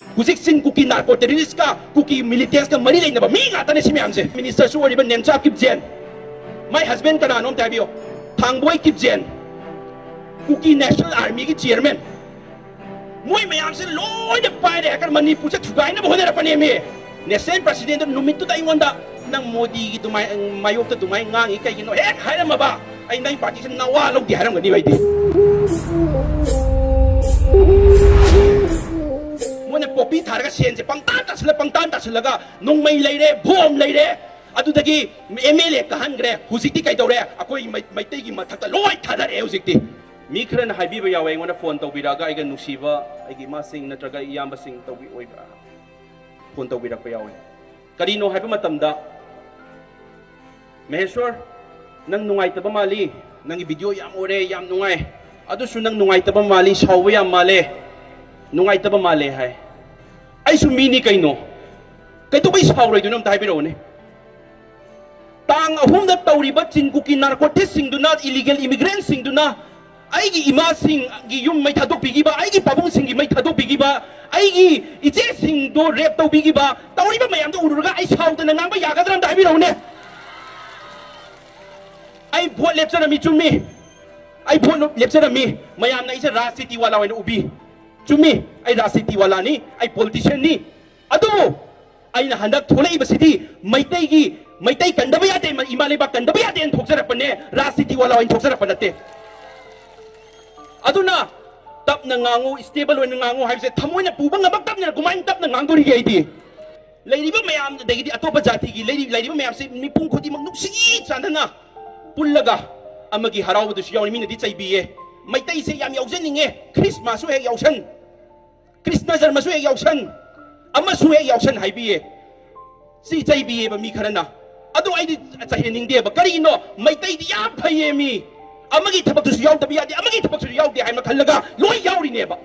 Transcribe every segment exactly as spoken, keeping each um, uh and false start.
ꯍꯧꯖꯤꯛ ꯆꯤꯡ ꯀꯨꯀꯤ ꯅꯥꯔꯀꯣ ꯇꯦꯔꯣꯔꯤꯁꯀ ꯀꯨꯀꯤ ꯃꯤꯂꯤꯇꯦꯟꯁꯀ ꯃꯔꯤ ꯂꯩꯅꯕ ꯃꯤ ꯉꯥꯛꯇꯅꯦ ꯁꯤ ꯃꯌꯥꯝꯁꯦ꯫ ꯃꯤꯅꯤꯁꯇꯔꯁꯨ ꯑꯣꯏꯔꯤꯕ ꯅꯦꯝꯆꯥ ꯀꯤꯞꯖꯦꯟ, ꯃꯥꯏ ꯍꯁꯕꯦꯟ ꯀꯅꯥꯅꯣ ꯑꯝꯇ ꯍꯥꯏꯕꯤꯌꯣ꯫ ꯊꯥꯡꯕꯣꯏ ꯀꯤꯞꯖꯦꯟ, ꯀꯨꯀꯤ ꯅꯦꯁꯅꯦꯜ ꯑꯥꯔꯃꯤꯒꯤ ꯆꯤꯌꯔꯃꯦꯟ, ꯃꯣꯏ ꯃꯌꯥꯝꯁꯦ ꯂꯣꯏꯅ ꯄꯥꯏꯔꯦ ꯍꯥꯏꯔꯒ ꯃꯅꯤꯄꯨꯔꯁꯦ ꯊꯨꯒꯥꯏꯅꯕ ꯍꯣꯠꯅꯔꯛꯄꯅꯦꯃꯤ꯫ ꯅꯦꯁꯅꯦꯜ ꯄ꯭ꯔꯁꯤꯗꯦꯟꯗꯨ ꯅꯨꯃꯤꯠꯇꯨꯗ ꯑꯩꯉꯣꯟꯗ, "ꯅꯪ ꯃꯣꯗꯤꯒꯤ ꯑꯗꯨꯃꯥꯏ-, ꯃꯥꯌꯣꯛꯇ ꯑꯗꯨꯃꯥꯏꯅ ꯉꯥꯡꯉꯤ ꯀꯩꯒꯤꯅꯣ?" ꯍꯦꯛ ꯍꯥꯏꯔꯝꯃꯕ, ꯑꯩ ꯅꯪ ꯄꯥꯔꯇꯤꯁꯦ ꯅꯋꯥ ꯂꯧꯗꯦ ꯍꯥꯏꯔꯝꯒꯅꯤ ꯑꯩꯗꯤ꯫ ꯃꯣꯏꯅ ꯄꯣꯄꯤ ꯊꯥꯔꯒ ꯁꯦꯟꯁꯦ ꯄꯪꯇꯥꯟ ꯇꯥꯁꯤꯜꯂ, ꯄꯪꯇꯥꯟ ꯇꯥꯁꯤꯜꯂꯒ ꯅꯣꯡꯃꯩ ꯂꯩꯔꯦ, ꯕꯣꯝ ꯂꯩꯔꯦ, ꯑꯗꯨꯗꯒꯤ ꯑꯦꯝ ꯑꯦꯜ ꯑꯦ ꯀꯥꯍꯟꯈ꯭ꯔꯦ꯫ ꯍꯧꯖꯤꯛꯇꯤ ꯀꯩꯗꯧꯔꯦ? ꯑꯩꯈꯣꯏ ꯃꯩ-, ꯃꯩꯇꯩꯒꯤ ꯃꯊꯛꯇ ꯂꯣꯏ ꯊꯥꯗꯔꯛꯑꯦ ꯍꯧꯖꯤꯛꯇꯤ꯫ ꯃꯤ ꯈꯔꯅ ꯍꯥꯏꯕꯤꯕ ꯌꯥꯎꯋꯦ, ꯑꯩꯉꯣꯟꯗ ꯐꯣꯟ ꯇꯧꯕꯤꯔꯛꯑꯒ, ꯑꯩꯒ ꯅꯨꯡꯁꯤꯕ ꯑꯩꯒꯤ ꯏꯃꯥꯁꯤꯡ ꯅꯠꯇ꯭ꯔꯒ ꯏꯌꯥꯝꯕꯁꯤꯡ ꯇꯧꯕꯤ-, ꯑꯣꯏꯕ ꯐꯣꯟ ꯇꯧꯕꯤꯔꯛꯄ ꯌꯥꯎꯋꯦ꯫ ꯀꯔꯤꯅꯣ ꯍꯥꯏꯕ ꯃꯇꯝꯗ, "ꯃꯍꯦꯁꯣꯔ, ꯅꯪ ꯅꯨꯡꯉꯥꯏꯇꯕ ꯃꯥꯜꯂꯤ, ꯅꯪꯒꯤ ꯚꯤꯗꯤꯑꯣ ꯌꯥꯝ ꯎꯔꯦ, ꯌꯥꯝ ꯅꯨꯡꯉꯥꯏ, ꯑꯗꯨꯁꯨ ꯅꯪ ꯅꯨꯡꯉꯥꯏꯇꯕ ꯃꯥꯜꯂꯤ, ꯁꯥꯎꯕ ꯌꯥꯝ ꯃꯥꯜꯂꯦ, ꯅꯨꯡꯉꯥꯏꯇꯕ ꯃꯥꯜꯂꯦ" ꯍꯥꯏ꯫ ꯑꯩꯁꯨ ꯃꯤꯅꯤ ꯀꯩꯅꯣ, ꯀꯩꯗꯧꯕꯩ ꯁꯥꯎꯔꯣꯏꯗꯣꯏꯅꯣ ꯑꯝꯇ ꯍꯥꯏꯕꯤꯔꯛꯎꯅꯦ꯫ ꯇꯥꯡ ꯑꯍꯨꯝꯗ ꯇꯧꯔꯤꯕ ꯆꯤꯡ ꯀꯨꯀꯤ ꯅꯥꯔꯀꯣꯇꯤꯁꯁꯤꯡꯗꯨꯅ, ꯏꯂꯤꯒꯦꯜ ꯏꯃꯤꯒ꯭ꯔꯦꯟꯁꯤꯡꯗꯨꯅ ꯑꯩꯒꯤ ꯏꯃꯥꯁꯤꯡꯒꯤ ꯌꯨꯝ ꯃꯩ ꯊꯥꯗꯣꯛꯄꯤꯈꯤꯕ, ꯑꯩꯒꯤ ꯄꯥꯕꯨꯡꯁꯤꯡꯒꯤ ꯃꯩ ꯊꯥꯗꯣꯛꯄꯤꯈꯤꯕ, ꯑꯩꯒꯤ ꯏꯆꯦꯁꯤꯡꯗꯣ ꯔꯦꯞ ꯇꯧꯕꯤꯈꯤꯕ, ꯇꯧꯔꯤꯕ ꯃꯌꯥꯝꯗꯣ ꯎꯔꯨꯔꯒ ꯑꯩ ꯁꯥꯎꯗꯅ ꯉꯥꯡꯕ ꯌꯥꯒꯗ꯭ꯔꯥ ꯑꯝꯇ ꯍꯥꯏꯕꯤꯔꯛꯎꯅꯦ꯫ ꯑꯩ ꯚꯣꯠ ꯂꯦꯞꯆꯔꯝꯃꯤ, ꯆꯨꯝꯃꯤ꯫ ꯑꯩ ꯚꯣꯠ ꯂꯦꯞꯆꯔꯝꯃꯤ꯫ ꯃꯌꯥꯝꯅ ꯑꯩꯁꯦ ꯔꯥꯖꯅꯤꯇꯤ ꯋꯥꯂꯥ ꯑꯣꯏꯅ ꯎꯕꯤ꯫ ꯆꯨꯝꯃꯤ, ꯑꯩ ꯔꯥꯖꯅꯤꯇꯤ ꯋꯥꯂꯥꯅꯤ, ꯑꯩ ꯄꯣꯂꯤꯇꯤꯁꯤꯌꯟꯅꯤ꯫ ꯑꯗꯨꯕꯨ ꯑꯩꯅ ꯍꯟꯗꯛ ꯊꯣꯛꯂꯛꯏꯕꯁꯤꯗꯤ ꯃꯩꯇꯩꯒꯤ, ꯃꯩꯇꯩ ꯀꯟꯗꯕ ꯌꯥꯗꯦ, ꯏꯃꯥ ꯂꯩꯕꯥꯛ ꯀꯟꯗꯕ ꯌꯥꯗꯦꯅ ꯊꯣꯛꯆꯔꯛꯄꯅꯦ, ꯔꯥꯖꯅꯤꯇꯤ ꯋꯥꯂꯥ ꯑꯣꯏꯅ ꯊꯣꯛꯆꯔꯛꯄ ꯅꯠꯇꯦ꯫ ꯑꯗꯨꯅ ꯇꯞꯅ ꯉꯥꯡꯉꯨ, ꯁ꯭ꯇꯦꯕꯜ ꯑꯣꯏꯅ ꯉꯥꯡꯉꯨ ꯍꯥꯏꯕꯁꯦ ꯊꯃꯣꯏꯅ ꯄꯨꯕ ꯉꯝꯃꯛꯇꯕꯅꯤꯅ ꯀꯃꯥꯏꯅ ꯇꯞꯅ ꯉꯥꯡꯗꯣꯔꯤꯒꯦ ꯑꯩꯗꯤ? ꯂꯩꯔꯤꯕ ꯃꯌꯥꯝ, ꯑꯗꯒꯤꯗꯤ ꯑꯇꯣꯞꯄ ꯖꯥꯇꯤꯒꯤ ꯂꯩꯔꯤ-, ꯂꯩꯔꯤꯕ ꯃꯌꯥꯝꯁꯦ ꯃꯤꯄꯨꯝ ꯈꯨꯗꯤꯡꯃꯛ ꯅꯨꯡꯁꯤ ꯆꯥꯟꯅꯅ ꯄꯨꯜꯂꯒ ꯑꯃꯒꯤ ꯍꯔꯥꯎꯕꯗꯁꯨ ꯌꯥꯎꯔꯤ, ꯃꯤꯅꯗꯤ ꯆꯩꯕꯤꯌꯦ꯫ ꯃꯩꯇꯩꯁꯦ ꯌꯥꯝ ꯌꯥꯎꯖꯅꯤꯡꯉꯦ, ꯈ꯭ꯔꯤꯁꯃꯥꯁꯁꯨ ꯍꯦꯛ ꯌꯥꯎꯁꯟ, ꯀ꯭ꯔꯤꯁꯅ ꯖꯔꯃꯁꯨ ꯍꯦꯛ ꯌꯥꯎꯁꯟ, ꯑꯃꯁꯨ ꯍꯦꯛ ꯌꯥꯎꯁꯟ ꯍꯥꯏꯕꯤꯌꯦ꯫ ꯁꯤ ꯆꯩꯕꯤꯌꯦꯕ ꯃꯤ ꯈꯔꯅ꯫ ꯑꯗꯣ ꯑꯩꯗꯤ ꯆꯩꯍꯟꯅꯤꯡꯗꯦꯕ꯫ ꯀꯔꯤꯒꯤꯅꯣ? ꯃꯩꯇꯩꯗꯤ ꯌꯥꯝ ꯐꯩꯌꯦ ꯃꯤ꯫ ꯑꯃꯒꯤ ꯊꯕꯛꯇꯨꯁꯨ ꯌꯥꯎꯗꯕ ꯌꯥꯗꯦ, ꯑꯃꯒꯤ ꯊꯕꯛꯇꯨꯁꯨ ꯌꯥꯎꯗꯦ ꯍꯥꯏꯅ ꯈꯜꯂꯒ ꯂꯣꯏ ꯌꯥꯎꯔꯤꯅꯦꯕ꯫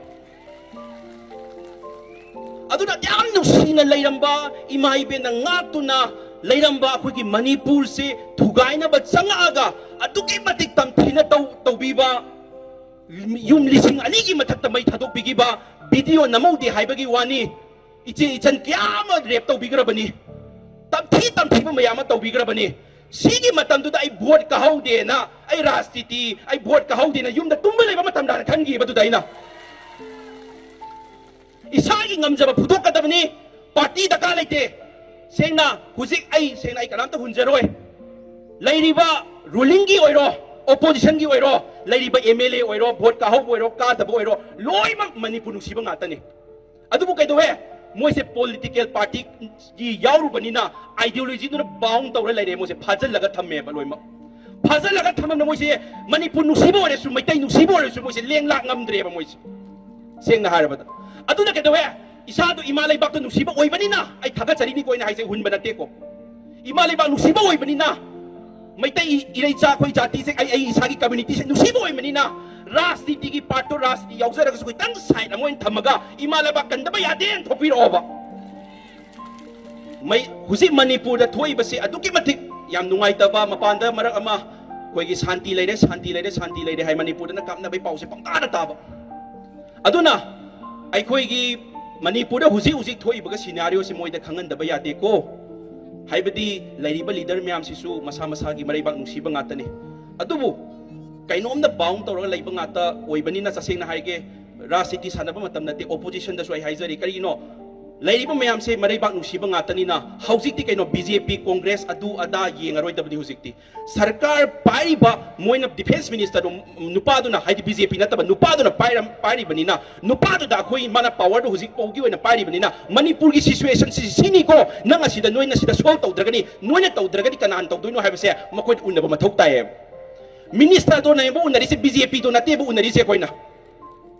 ꯑꯗꯨꯅ ꯌꯥꯝ ꯅꯨꯡꯁꯤꯅ ꯂꯩꯔꯝꯕ, ꯏꯃꯥ ꯏꯕꯦꯟꯅ ꯉꯥꯛꯇꯨꯅ ꯂꯩꯔꯝꯕ ꯑꯩꯈꯣꯏꯒꯤ ꯃꯅꯤꯄꯨꯔꯁꯤ ꯊꯨꯒꯥꯏꯅꯕ ꯆꯪꯉꯛꯑꯒ ꯑꯗꯨꯛꯀꯤ ꯃꯇꯤꯛ ꯇꯝꯊꯤꯅ ꯇꯧ-, ꯇꯧꯕꯤꯕ, ꯌꯨꯝ ꯂꯤꯁꯤꯡ ꯑꯅꯤꯒꯤ ꯃꯊꯛꯇ ꯃꯩ ꯊꯥꯗꯣꯛꯄꯤꯈꯤꯕ, ꯚꯤꯗꯤꯑꯣ ꯅꯝꯍꯧꯗꯦ ꯍꯥꯏꯕꯒꯤ ꯋꯥꯅꯤ꯫ ꯏꯆꯦ ꯏꯆꯟ ꯀꯌꯥ ꯑꯃ ꯔꯦꯞ ꯇꯧꯕꯤꯈ꯭ꯔꯕꯅꯤ, ꯇꯝꯊꯤ ꯇꯝꯊꯤꯕ ꯃꯌꯥꯝ ꯑꯃ ꯇꯧꯕꯤꯈ꯭ꯔꯕꯅꯤ꯫ ꯁꯤꯒꯤ ꯃꯇꯝꯗꯨꯗ ꯑꯩ ꯚꯣꯠ ꯀꯥꯍꯧꯗꯦꯅ ꯑꯩ ꯔꯥꯖꯅꯤꯇꯤ, ꯑꯩ ꯚꯣꯠ ꯀꯥꯍꯧꯗꯦꯅ ꯌꯨꯝꯗ ꯇꯨꯝꯕ ꯂꯩꯕ ꯃꯇꯝꯗꯅ ꯈꯟꯈꯤꯕꯗꯨꯗ ꯑꯩꯅ ꯏꯁꯥꯒꯤ ꯉꯝꯖꯕ ꯐꯨꯗꯣꯛꯀꯗꯕꯅꯤ꯫ ꯄꯥꯔꯇꯤ ꯗꯔꯀꯥꯔ ꯂꯩꯇꯦ꯫ ꯁꯦꯡꯅ ꯍꯧꯖꯤꯛ ꯑꯩ ꯁꯦꯡꯅ ꯑꯩ ꯀꯅꯥꯝꯇ ꯍꯨꯟꯖꯔꯣꯏ꯫ ꯂꯩꯔꯤꯕ ꯔꯨꯂꯤꯡꯒꯤ ꯑꯣꯏꯔꯣ, ꯑꯣꯄꯣꯖꯤꯁꯟꯒꯤ ꯑꯣꯏꯔꯣ, ꯂꯩꯔꯤꯕ ꯑꯦꯝ ꯑꯦꯜ ꯑꯦ ꯑꯣꯏꯔꯣ, ꯚꯣꯠ ꯀꯥꯍꯧꯕ ꯑꯣꯏꯔꯣ, ꯀꯥꯗꯕ ꯑꯣꯏꯔꯣ, ꯂꯣꯏꯅꯃꯛ ꯃꯅꯤꯄꯨꯔ ꯅꯨꯡꯁꯤꯕ ꯉꯥꯛꯇꯅꯤ꯫ ꯑꯗꯨꯕꯨ ꯀꯩꯗꯧꯋꯦ? ꯃꯣꯏꯁꯦ ꯄꯣꯂꯤꯇꯤꯀꯦꯜ ꯄꯥꯔꯇꯤꯒꯤ ꯌꯥꯎꯔꯨꯕꯅꯤꯅ ꯑꯥꯏꯗꯤꯌꯣꯂꯣꯖꯤꯗꯨꯅ ꯕꯥꯎꯟ ꯇꯧꯔ ꯂꯩꯔꯦ꯫ ꯃꯣꯏꯁꯦ ꯐꯥꯖꯤꯜꯂꯒ ꯊꯝꯃꯦꯕ ꯂꯣꯏꯅꯃꯛ꯫ ꯐꯥꯖꯤꯜꯂꯒ ꯊꯝꯃꯝꯅ ꯃꯣꯏꯁꯦ ꯃꯅꯤꯄꯨꯔ ꯅꯨꯡꯁꯤꯕ ꯑꯣꯏꯔꯁꯨ, ꯃꯩꯇꯩ ꯅꯨꯡꯁꯤꯕ ꯑꯣꯏꯔꯁꯨ ꯃꯣꯏꯁꯦ ꯂꯦꯡ ꯂꯥꯛ ꯉꯝꯗ꯭ꯔꯦꯕ ꯃꯣꯏꯁꯦ꯫ ꯁꯦꯡꯅ ꯍꯥꯏꯔꯕꯗ ꯑꯗꯨꯅ ꯀꯩꯗꯧꯋꯦ? ꯏꯁꯥꯗꯣ ꯏꯃꯥ ꯂꯩꯕꯥꯛꯇꯣ ꯅꯨꯡꯁꯤꯕ ꯑꯣꯏꯕꯅꯤꯅ ꯑꯩ ꯊꯥꯒꯠꯆꯔꯤꯅꯤꯀꯣ ꯑꯩꯅ ꯍꯥꯏꯁꯦ, ꯍꯨꯟꯕ ꯅꯠꯇꯦꯀꯣ꯫ ꯏꯃꯥ ꯂꯩꯕꯥꯛ ꯅꯨꯡꯁꯤꯕ ꯑꯣꯏꯕꯅꯤꯅ ꯃꯩꯇꯩ ꯏꯔꯩꯆꯥ ꯑꯩꯈꯣꯏ ꯖꯥꯇꯤꯁꯦ, ꯑꯩ ꯑꯩ ꯏꯁꯥꯒꯤ ꯀꯝꯃ꯭ꯌꯨꯅꯤꯇꯤꯁꯦ ꯅꯨꯡꯁꯤꯕ ꯑꯣꯏꯕꯅꯤꯅ ꯔꯥꯖꯅꯤꯇꯤꯒꯤ ꯄꯥꯔꯠꯇꯣ ꯔꯥꯖꯅꯤꯇꯤ ꯌꯥꯎꯖꯔꯒꯁꯨ ꯈꯤꯇꯪ ꯁꯥꯏꯠ ꯑꯃ ꯑꯣꯏꯅ ꯊꯝꯃꯒ ꯏꯃꯥ ꯂꯩꯕꯥꯛ ꯀꯟꯗꯕ ꯌꯥꯗꯦꯅ ꯊꯣꯛꯄꯤꯔꯛꯑꯣꯕ꯫ ꯃꯩ ꯍꯧꯖꯤꯛ ꯃꯅꯤꯄꯨꯔꯗ ꯊꯣꯛꯏꯕꯁꯤ ꯑꯗꯨꯛꯀꯤ ꯃꯇꯤꯛ ꯌꯥꯝ ꯅꯨꯡꯉꯥꯏꯇꯕ꯫ ꯃꯄꯥꯟꯗ ꯃꯔꯛ ꯑꯃ ꯑꯩꯈꯣꯏꯒꯤ ꯁꯥꯟꯇꯤ ꯂꯩꯔꯦ, ꯁꯥꯟꯇꯤ ꯂꯩꯔꯦ, ꯁꯥꯟꯇꯤ ꯂꯩꯔꯦ ꯍꯥꯏ, ꯃꯅꯤꯄꯨꯔꯗꯅ ꯀꯥꯞꯅꯕꯒꯤ ꯄꯥꯎꯁꯦ ꯄꯪꯇꯥꯗ ꯇꯥꯕ꯫ ꯑꯗꯨꯅ ꯑꯩꯈꯣꯏꯒꯤ ꯃꯅꯤꯄꯨꯔꯗ ꯍꯧꯖꯤꯛ ꯍꯧꯖꯤꯛ ꯊꯣꯛꯏꯕꯒ ꯁꯤꯅꯥꯔꯤꯑꯣꯁꯦ ꯃꯣꯏꯗ ꯈꯪꯍꯟꯗꯕ ꯌꯥꯗꯦꯀꯣ꯫ ꯍꯥꯏꯕꯗꯤ ꯂꯩꯔꯤꯕ ꯂꯤꯗꯔ ꯃꯌꯥꯝꯁꯤꯁꯨ ꯃꯁꯥ ꯃꯁꯥꯒꯤ ꯃꯔꯩꯕꯥꯛ ꯅꯨꯡꯁꯤꯕ ꯉꯥꯛꯇꯅꯤ꯫ ꯑꯗꯨꯕꯨ ꯀꯩꯅꯣꯝꯗ ꯕꯥꯎꯟ ꯇꯧꯔꯒ ꯂꯩꯕ ꯉꯥꯛꯇ ꯑꯣꯏꯕꯅꯤꯅ, ꯇꯁꯦꯡꯅ ꯍꯥꯏꯒꯦ, ꯔꯥꯖꯅꯤꯇꯤ ꯁꯥꯟꯅꯕ ꯃꯇꯝ ꯅꯠꯇꯦ꯫ ꯑꯣꯄꯣꯖꯤꯁꯟꯗꯁꯨ ꯑꯩ ꯍꯥꯏꯖꯔꯤ, ꯀꯔꯤꯒꯤꯅꯣ? ꯂꯩꯔꯤꯕ ꯃꯌꯥꯝꯁꯦ ꯃꯔꯩꯕꯥꯛ ꯅꯨꯡꯁꯤꯕ ꯉꯥꯛꯇꯅꯤꯅ ꯍꯧꯖꯤꯛꯇꯤ ꯀꯩꯅꯣ, ꯕꯤ ꯖꯦ ꯄꯤ, ꯀꯣꯡꯒ꯭ꯔꯦꯁ, ꯑꯗꯨ ꯑꯗꯥ ꯌꯦꯡꯉꯔꯣꯏꯗꯕꯅꯤ ꯍꯧꯖꯤꯛꯇꯤ꯫ ꯁꯔꯀꯥꯔ ꯄꯥꯏꯔꯤꯕ, ꯃꯣꯏꯅ ꯗꯤꯐꯦꯟꯁ ꯃꯤꯅꯤꯁꯇꯔꯗꯣ ꯅꯨꯄꯥꯗꯨꯅ, ꯍꯥꯏꯗꯤ ꯕꯤ ꯖꯦ ꯄꯤ ꯅꯠꯇꯕ ꯅꯨꯄꯥꯗꯨꯅ ꯄꯥꯏꯔꯝ-, ꯄꯥꯏꯔꯤꯕꯅꯤꯅ, ꯅꯨꯄꯥꯗꯨꯗ ꯑꯩꯈꯣꯏ, ꯃꯥꯅ ꯄꯥꯋꯔꯗꯣ ꯍꯧꯖꯤꯛ ꯐꯥꯎꯒꯤ ꯑꯣꯏꯅ ꯄꯥꯏꯔꯤꯕꯅꯤꯅ, ꯃꯅꯤꯄꯨꯔꯒꯤ ꯁꯤꯆꯨꯋꯦꯁꯟꯁꯤ ꯁꯤꯅꯤꯀꯣ, ꯅꯪ ꯑꯁꯤꯗ, ꯅꯣꯏꯅ ꯁꯤꯗ ꯁꯣꯜꯕ ꯇꯧꯗ꯭ꯔꯒꯗꯤ, ꯅꯣꯏꯅ ꯇꯧꯗ꯭ꯔꯒꯗꯤ ꯀꯅꯥꯅ ꯇꯧꯗꯣꯏꯅꯣ ꯍꯥꯏꯕꯁꯦ ꯃꯈꯣꯏꯗ ꯎꯅꯕ ꯃꯊꯧ ꯇꯥꯏꯌꯦꯕ꯫ ꯃꯤꯅꯤꯁꯇꯔꯗꯣꯅꯦꯕ ꯎꯅꯔꯤꯁꯦ, ꯕꯤ ꯖꯦ ꯄꯤꯗꯣ ꯅꯠꯇꯦꯕ ꯎꯅꯔꯤꯁꯦ꯫ ꯑꯩꯈꯣꯏꯅ,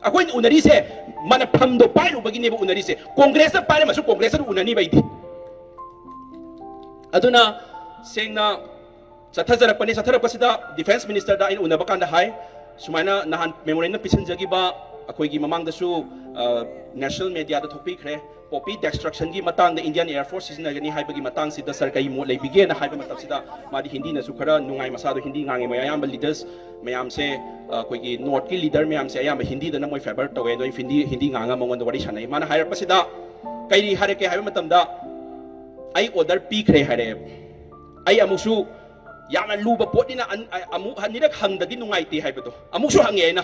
ꯑꯩꯈꯣꯏꯅ ꯎꯅꯔꯤꯁꯦ ꯃꯅꯐꯝꯗꯣ ꯄꯥꯏꯔꯨꯕꯒꯤꯅꯦꯕ ꯎꯅꯔꯤꯁꯦ꯫ ꯀꯣꯡꯒ꯭ꯔꯦꯁꯇ ꯄꯥꯏꯔꯝꯃꯁꯨ ꯀꯣꯡꯒ꯭ꯔꯦꯁꯇ ꯎꯅꯅꯤꯕ ꯑꯩꯗꯤ꯫ ꯑꯗꯨꯅ ꯁꯦꯡꯅ ꯆꯠꯊꯖꯔꯛꯄꯅꯤ꯫ ꯆꯠꯊꯔꯛꯄꯁꯤꯗ ꯗꯤꯐꯦꯟꯁ ꯃꯤꯅꯤꯁꯇꯔꯗ ꯑꯩꯅ ꯎꯅꯕ ꯀꯥꯟꯗ ꯍꯥꯏ, ꯁꯨꯃꯥꯏꯅ ꯅꯍꯥꯟ ꯃꯦꯃꯣꯔꯦꯟꯗꯝ ꯄꯤꯁꯤꯟꯖꯈꯤꯕ ꯑꯩꯈꯣꯏꯒꯤ ꯃꯃꯥꯡꯗꯁꯨ ꯅꯦꯁꯅꯦꯜ ꯃꯦꯗꯤꯌꯥꯗ ꯊꯣꯛꯄꯤꯈ꯭ꯔꯦ꯫ ꯄꯣꯄꯤ ꯗꯤꯁꯇ꯭ꯔꯛꯁꯟꯒꯤ ꯃꯇꯥꯡꯗ ꯏꯟꯗꯤꯌꯥꯟ ꯑꯦꯌꯔ ꯐꯣꯔꯁ ꯁꯤꯖꯤꯟꯅꯒꯅꯤ ꯍꯥꯏꯕꯒꯤ ꯃꯇꯥꯡꯁꯤꯗ ꯁꯥꯔ ꯀꯔꯤ ꯃꯣꯠ ꯂꯩꯕꯤꯒꯦꯅ ꯍꯥꯏꯕ ꯃꯇꯝꯁꯤꯗ, ꯃꯥꯗꯤ ꯍꯤꯟꯗꯤꯅꯁꯨ ꯈꯔ ꯅꯨꯡꯉꯥꯏ, ꯃꯁꯥꯗꯣ ꯍꯤꯟꯗꯤ ꯉꯥꯡꯉꯦ꯫ ꯃꯣꯏ ꯑꯌꯥꯝꯕ ꯂꯤꯗꯔꯁ ꯃꯌꯥꯝꯁꯦ, ꯑꯩꯈꯣꯏꯒꯤ ꯅꯣꯔꯠꯀꯤ ꯂꯤꯗꯔ ꯃꯌꯥꯝꯁꯦ ꯑꯌꯥꯝꯕ ꯍꯤꯟꯗꯤꯗꯅ ꯃꯣꯏ ꯐꯦꯚꯔ ꯇꯧꯋꯦ꯫ ꯑꯗꯣ ꯑꯩ ꯍꯤꯟꯗꯤ ꯍꯤꯟꯗꯤ ꯉꯥꯡꯉ ꯃꯉꯣꯟꯗ ꯋꯥꯔꯤ ꯁꯥꯟꯅꯩ꯫ ꯃꯥꯅ ꯍꯥꯏꯔꯛꯄꯁꯤꯗ ꯀꯔꯤ ꯍꯥꯏꯔꯛꯀꯦ ꯍꯥꯏꯕ ꯃꯇꯝꯗ, "ꯑꯩ ꯑꯣꯔꯗꯔ ꯄꯤꯈ꯭ꯔꯦ" ꯍꯥꯏꯔꯛꯑꯦꯕ꯫ ꯑꯩ ꯑꯃꯨꯛꯁꯨ ꯌꯥꯝꯅ ꯂꯨꯕ ꯄꯣꯠꯅꯤꯅ ꯑꯃꯨꯛ ꯑꯅꯤꯔꯛ ꯍꯪꯗꯗꯤ ꯅꯨꯡꯉꯥꯏꯇꯦ ꯍꯥꯏꯕꯗꯣ ꯑꯃꯨꯛꯁꯨ ꯍꯪꯉꯦ ꯑꯩꯅ꯫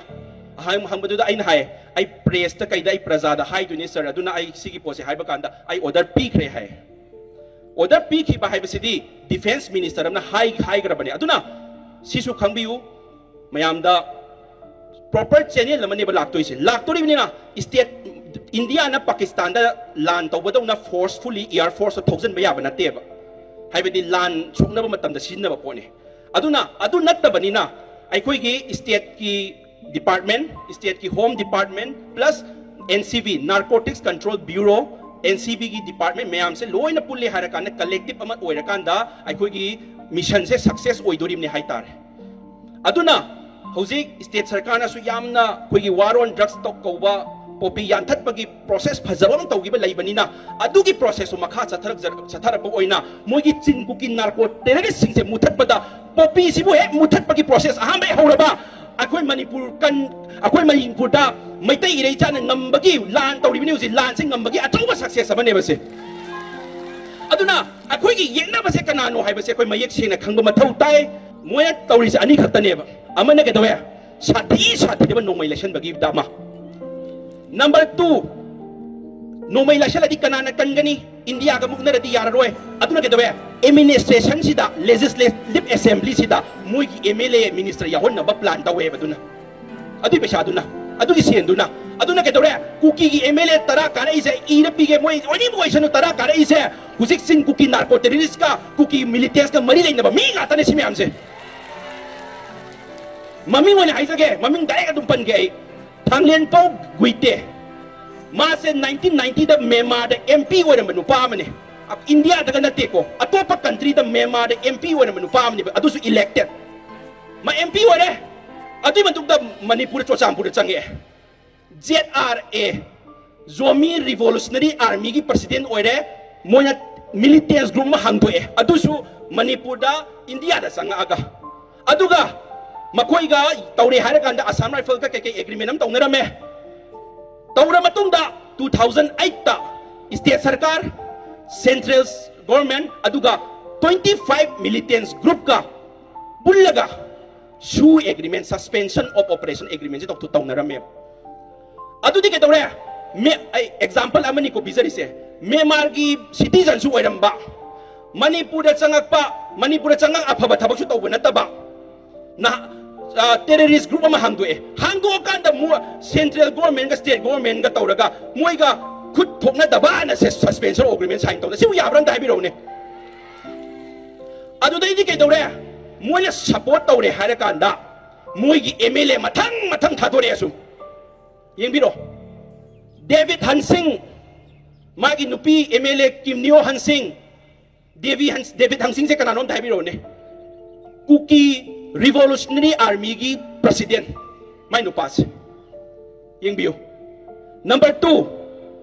ꯍꯪꯕꯗꯨꯗ ꯑꯩꯅ ꯍꯥꯏ, "ꯑꯩ ꯄ꯭ꯔꯦꯁꯇ ꯀꯩꯗ ꯑꯩ ꯄ꯭ꯔꯖꯥꯗ ꯍꯥꯏꯗꯣꯏꯅꯤ ꯁꯥꯔ, ꯑꯗꯨꯅ ꯑꯩ ꯁꯤꯒꯤ ꯄꯣꯠꯁꯦ" ꯍꯥꯏꯕ ꯀꯥꯟꯗ, "ꯑꯩ ꯑꯣꯔꯗꯔ ꯄꯤꯈ꯭ꯔꯦ" ꯍꯥꯏ꯫ ꯑꯣꯔꯗꯔ ꯄꯤꯈꯤꯕ ꯍꯥꯏꯕꯁꯤꯗꯤ ꯗꯤꯐꯦꯟꯁ ꯃꯤꯅꯤꯁꯇꯔ ꯑꯃꯅ ꯍꯥꯏ ꯍꯥꯏꯈ꯭ꯔꯕꯅꯦ꯫ ꯑꯗꯨꯅ ꯁꯤꯁꯨ ꯈꯪꯕꯤꯌꯨ, ꯃꯌꯥꯝꯗ ꯄ꯭ꯔꯣꯄꯔ ꯆꯦꯅꯦꯜ ꯑꯃꯅꯦꯕ ꯂꯥꯛꯇꯣꯏꯁꯦ꯫ ꯂꯥꯛꯇꯣꯔꯤꯕꯅꯤꯅ ꯁ꯭ꯇꯦꯠ, ꯏꯟꯗꯤꯌꯥꯅ ꯄꯥꯀꯤꯁꯇꯥꯟꯗ ꯂꯥꯟ ꯇꯧꯕꯗꯧꯅ ꯐꯣꯔꯁꯐꯨꯜꯂꯤ ꯑꯦꯌꯔ ꯐꯣꯔꯁꯇ ꯊꯧꯖꯤꯟꯕ ꯌꯥꯕ ꯅꯠꯇꯦꯕ꯫ ꯍꯥꯏꯕꯗꯤ ꯂꯥꯟ ꯁꯣꯛꯅꯕ ꯃꯇꯝꯗ ꯁꯤꯖꯤꯟꯅꯕ ꯄꯣꯠꯅꯤ꯫ ꯑꯗꯨꯅ ꯑꯗꯨ ꯅꯠꯇꯕꯅꯤꯅ ꯑꯩꯈꯣꯏꯒꯤ ꯁ꯭ꯇꯦꯠꯀꯤ ꯗꯤꯄꯥꯔꯠꯃꯦꯟ, ꯁ꯭ꯇꯦꯠꯀꯤ home department plus N C B, narcotics control bureau, N C ꯕꯤꯒꯤ ꯗꯤꯄꯥꯔꯠꯃꯦꯟ ꯃꯌꯥꯝꯁꯦ ꯂꯣꯏꯅ ꯄꯨꯜꯂꯦ ꯍꯥꯏꯔꯀꯥꯟꯗ ꯀꯂꯦꯛꯇꯤꯞ ꯑꯃ ꯑꯣꯏꯔꯀꯥꯟꯗ ꯑꯩꯈꯣꯏꯒꯤ ꯃꯤꯁꯟꯁꯦ ꯁꯛꯁꯦꯁ ꯑꯣꯏꯗꯣꯔꯤꯕꯅꯤ ꯍꯥꯏꯇꯥꯔꯦ꯫ ꯑꯗꯨꯅ ꯍꯧꯖꯤꯛ ꯁ꯭ꯇꯦꯠ ꯁꯔꯀꯥꯔꯅꯁꯨ ꯌꯥꯝꯅ ꯑꯩꯈꯣꯏꯒꯤ ꯋꯥꯔ ꯑꯣꯟ ꯗ꯭ꯔꯒꯁ ꯀꯧꯕ ꯄꯣꯄꯤ ꯌꯥꯟꯊꯠꯄꯒꯤ ꯄ꯭ꯔꯣꯁꯦꯁ ꯐꯖꯕ ꯑꯃ ꯇꯧꯈꯤꯕ ꯂꯩꯕꯅꯤꯅ, ꯑꯗꯨꯒꯤ ꯄ꯭ꯔꯣꯁꯦꯁꯇꯨ ꯃꯈꯥ ꯆꯠꯊꯔꯛ-, ꯆꯠꯊꯔꯛꯄ ꯑꯣꯏꯅ ꯃꯣꯏꯒꯤ ꯆꯤꯟ ꯀꯨꯀꯤ ꯅꯥꯔꯀꯣ ꯇꯦꯔꯣꯔꯤꯁꯁꯤꯡꯁꯦ ꯃꯨꯊꯠꯄꯗ, ꯄꯣꯄꯤꯁꯤꯕꯨ ꯍꯦꯛ ꯃꯨꯊꯠꯄꯒꯤ ꯄ꯭ꯔꯣꯁꯦꯁ ꯑꯍꯥꯟꯕ ꯍꯦꯛ ꯍꯧꯔꯕ, ꯑꯩꯈꯣꯏ ꯃꯅꯤꯄꯨꯔ ꯀꯟ-, ꯑꯩꯈꯣꯏ ꯃꯅꯤꯄꯨꯔꯗ ꯃꯩꯇꯩ ꯏꯔꯩꯆꯥꯅ ꯉꯝꯕꯒꯤ ꯂꯥꯟ ꯇꯧꯔꯤꯕꯅꯤ ꯍꯧꯖꯤꯛ, ꯂꯥꯟꯁꯦ ꯉꯝꯕꯒꯤ ꯑꯆꯧꯕ ꯁꯛꯁꯦꯁ ꯑꯃꯅꯦꯕ ꯁꯦ꯫ ꯑꯗꯨꯅ ꯑꯩꯈꯣꯏꯒꯤ ꯌꯦꯛꯅꯕꯁꯦ ꯀꯅꯥꯅꯣ ꯍꯥꯏꯕꯁꯦ ꯑꯩꯈꯣꯏ ꯃꯌꯦꯛ ꯁꯦꯡꯅ ꯈꯪꯕ ꯃꯊꯧ ꯇꯥꯏ꯫ ꯃꯣꯏꯅ ꯇꯧꯔꯤꯁꯦ ꯑꯅꯤ ꯈꯛꯇꯅꯦꯕ꯫ ꯑꯃꯅ ꯀꯩꯗꯧꯋꯦ? ꯁꯥꯊꯤ ꯁꯥꯊꯤꯔꯕ ꯅꯣꯡꯃꯩ ꯂꯩꯁꯟꯕꯒꯤ ꯗ꯭ꯔꯃꯥ꯫ ꯅꯝꯕꯔ ꯇꯨ, ꯅꯣꯡꯃꯩ ꯂꯩꯁꯜꯂꯗꯤ ꯀꯅꯥꯅ ꯀꯟꯒꯅꯤ? ꯏꯟꯗꯤꯌꯥꯒ ꯃꯨꯛꯅꯔꯗꯤ ꯌꯥꯔꯔꯣꯏ꯫ ꯑꯗꯨꯅ ꯀꯩꯗꯧꯋꯦ? ꯑꯦꯗꯃꯤꯅꯤꯁꯇ꯭ꯔꯦꯁꯟꯁꯤꯗ, ꯂꯦꯖꯤꯁꯂꯦꯇꯤꯚ ꯑꯦꯁꯦꯝꯕ꯭ꯂꯤꯁꯤꯗ ꯃꯣꯏꯒꯤ ꯑꯦꯝ ꯑꯦꯜ ꯑꯦ ꯃꯤꯅꯤꯁꯇꯔ ꯌꯥꯎꯍꯟꯅꯕ ꯄ꯭ꯂꯥꯟ ꯇꯧꯋꯦꯕ꯫ ꯑꯗꯨꯅ ꯑꯗꯨꯒꯤ ꯄꯩꯁꯥꯗꯨꯅ, ꯑꯗꯨꯒꯤ ꯁꯦꯟꯗꯨꯅ, ꯑꯗꯨꯅ ꯀꯩꯗꯧꯔꯦ? ꯀꯨꯀꯤꯒꯤ ꯑꯦꯝ ꯑꯦꯜ ꯑꯦ ꯇꯔꯥ ꯀꯥꯔꯛꯏꯁꯦ, ꯏꯔ ꯄꯤꯒꯦ, ꯃꯣꯏ ꯑꯣꯏꯅꯤꯡꯕ ꯑꯣꯏꯁꯅꯨ, ꯇꯔꯥ ꯀꯥꯔꯛꯏꯁꯦ ꯍꯧꯖꯤꯛ ꯆꯤꯡ ꯀꯨꯀꯤ ꯅꯥꯔꯀꯣ ꯇꯦꯔꯣꯔꯤꯁꯀ ꯀꯨꯀꯤ ꯃꯤꯂꯤꯇꯦꯟꯁꯀ ꯃꯔꯤ ꯂꯩꯅꯕ ꯃꯤ ꯉꯥꯛꯇꯅꯦ ꯁꯤ ꯃꯌꯥꯝꯁꯦ꯫ ꯃꯃꯤꯡ ꯑꯣꯏꯅ ꯍꯥꯏꯖꯒꯦ, ꯃꯃꯤꯡ ꯗꯥꯏꯔꯦꯛ ꯑꯗꯨꯝ ꯄꯟꯒꯦ ꯑꯩ꯫ ꯊꯥꯡꯂꯦꯟꯄꯧ ꯒꯨꯏꯇꯦ꯫ ꯃꯥꯁꯦ ꯅꯥꯏꯟꯇꯤꯟ ꯅꯥꯏꯟꯇꯤꯗ ꯃ꯭ꯌꯥꯟꯃꯥꯔꯗ ꯑꯦꯝ ꯄꯤ ꯑꯣꯏꯔꯝꯕ ꯅꯨꯄꯥ ꯑꯃꯅꯦ꯫ ꯏꯟꯗꯤꯌꯥꯗꯒ ꯅꯠꯇꯦꯀꯣ, ꯑꯇꯣꯞꯄ ꯀꯟꯇ꯭ꯔꯤꯗ ꯃ꯭ꯌꯥꯟꯃꯥꯔꯗ ꯑꯦꯝ ꯄꯤ ꯑꯣꯏꯔꯝꯕ ꯅꯨꯄꯥ ꯑꯃꯅꯦꯕ, ꯑꯗꯨꯁꯨ ꯏꯂꯦꯛꯇꯦꯠ꯫ ꯃꯥ ꯑꯦꯝ ꯄꯤ ꯑꯣꯏꯔꯦ, ꯑꯗꯨꯒꯤ ꯃꯇꯨꯡꯗ ꯃꯅꯤꯄꯨꯔꯗ ꯆꯨꯔꯆꯥꯟꯄꯨꯔꯗ ꯆꯪꯉꯛꯑꯦ꯫ Z R A, Zomi revolutionary ꯑꯥꯔꯃꯤꯒꯤ ꯄ꯭ꯔꯁꯤꯗꯦꯟ ꯑꯣꯏꯔꯦ꯫ ꯃꯣꯏꯅ ꯃꯤꯂꯤꯇꯦꯟꯁ ꯒ꯭ꯔꯨꯞ ꯑꯃ ꯍꯥꯡꯗꯣꯛꯑꯦ, ꯑꯗꯨꯁꯨ ꯃꯅꯤꯄꯨꯔꯗ, ꯏꯟꯗꯤꯌꯥꯗ ꯆꯪꯉꯛꯑꯒ꯫ ꯑꯗꯨꯒ ꯃꯈꯣꯏꯒ ꯇꯧꯔꯦ ꯍꯥꯏꯔꯀꯥꯟꯗ ꯑꯁꯥꯝ ꯔꯥꯏꯐꯜꯒ ꯀꯩꯀꯩ ꯑꯦꯒ꯭ꯔꯤꯃꯦꯟ ꯑꯃ ꯇꯧꯅꯔꯝꯃꯦ꯫ ꯇꯧꯔ ꯃꯇꯨꯡꯗ ꯇꯨ ꯊꯥꯎꯖꯟ ꯑꯩꯠꯇ ꯁ꯭ꯇꯦꯠ ꯁꯔꯀꯥꯔ, ꯁꯦꯟꯇ꯭ꯔꯦꯜ ꯒꯣꯔꯃꯦꯟ, ꯑꯗꯨꯒ ꯇ꯭ꯋꯦꯟꯇꯤ ꯐꯥꯏꯚ ꯃꯤꯂꯤꯇꯦꯟꯁ ꯒ꯭ꯔꯨꯞꯀ ꯄꯨꯜꯂꯒ ꯁꯨ ꯑꯦꯒ꯭ꯔꯤꯃꯦꯟ, ꯁꯁꯄꯦꯟꯁꯟ ꯑꯣꯐ ꯑꯣꯄꯔꯦꯁꯟ ꯑꯦꯒ꯭ꯔꯤꯃꯦꯟꯁꯦ ꯇꯧꯊꯣꯛ-, ꯇꯧꯅꯔꯝꯃꯦꯕ꯫ ꯑꯗꯨꯗꯤ ꯀꯩꯗꯧꯔꯦ? ꯃꯦ-, ꯑꯩ ꯑꯦꯛꯖꯥꯝꯄꯜ ꯑꯃꯅꯤꯀꯣ ꯄꯤꯖꯔꯤꯁꯦ꯫ ꯃ꯭ꯌꯥꯟꯃꯥꯔꯒꯤ ꯁꯤꯇꯤꯖꯟꯁꯨ ꯑꯣꯏꯔꯝꯕ, ꯃꯅꯤꯄꯨꯔꯗ ꯆꯪꯉꯛꯄ, ꯃꯅꯤꯄꯨꯔꯗ ꯆꯪꯉꯛ ꯑꯐꯕ ꯊꯕꯛꯁꯨ ꯇꯧꯕ ꯅꯠꯇꯕ, ꯅꯍ-, ꯑ, ꯇꯦꯔꯣꯔꯤꯁ ꯒ꯭ꯔꯨꯞ ꯑꯃ ꯍꯥꯡꯗꯣꯛꯑꯦ꯫ ꯍꯥꯡꯗꯣꯛꯑꯀꯥꯟꯗ ꯃꯣ-, ꯁꯦꯟꯇ꯭ꯔꯦꯜ ꯒꯣꯔꯃꯦꯟꯒ ꯁ꯭ꯇꯦꯠ ꯒꯣꯔꯃꯦꯟꯒ ꯇꯧꯔꯒ ꯃꯣꯏꯒ ꯈꯨꯠ ꯊꯣꯛꯅꯗꯕꯅ ꯁꯦ-, ꯁꯁꯄꯦꯟꯁꯟ ꯑꯦꯒ꯭ꯔꯤꯃꯦꯟ ꯁꯥꯏꯟ ꯇꯧꯅ꯫ ꯁꯤꯕꯨ ꯌꯥꯕ꯭ꯔꯥ ꯑꯝꯇ ꯍꯥꯏꯕꯤꯔꯛꯎꯅꯦ꯫ ꯑꯗꯨꯗꯩꯗꯤ ꯀꯩꯗꯧꯔꯦ? ꯃꯣꯏꯅ ꯁꯄꯣꯔꯠ ꯇꯧꯔꯦ ꯍꯥꯏꯔꯀꯥꯟꯗ ꯃꯣꯏꯒꯤ ꯑꯦꯝ ꯑꯦꯜ ꯑꯦ ꯃꯊꯪ ꯃꯊꯪ ꯊꯥꯗꯣꯔꯛꯑꯦ꯫ ꯁꯨꯝ ꯌꯦꯡꯕꯤꯔꯣ, ꯗꯦꯕꯤꯠ ꯍꯟꯁꯤꯡ, ꯃꯥꯒꯤ ꯅꯨꯄꯤ ꯑꯦꯝ ꯑꯦꯜ ꯑꯦ ꯀꯤꯝꯅꯤꯌꯣ ꯍꯟꯁꯤꯡ, ꯗꯦꯕꯤ ꯍꯟ-, ꯗꯦꯕꯤꯠ ꯍꯟꯁꯤꯡꯁꯦ ꯀꯅꯥꯅꯣ ꯑꯝꯇ ꯍꯥꯏꯕꯤꯔꯛꯎꯅꯦ꯫ ꯀꯨꯀꯤ ꯔꯤꯚꯣꯂꯨꯁꯅꯔꯤ ꯑꯥꯔꯃꯤꯒꯤ ꯄ꯭ꯔꯁꯤꯗꯦꯟ, ꯃꯥꯏ ꯅꯨꯄꯥꯁꯦ꯫ ꯌꯦꯡꯕꯤꯌꯨ꯫ ꯅꯝꯕꯔ ꯇꯨ,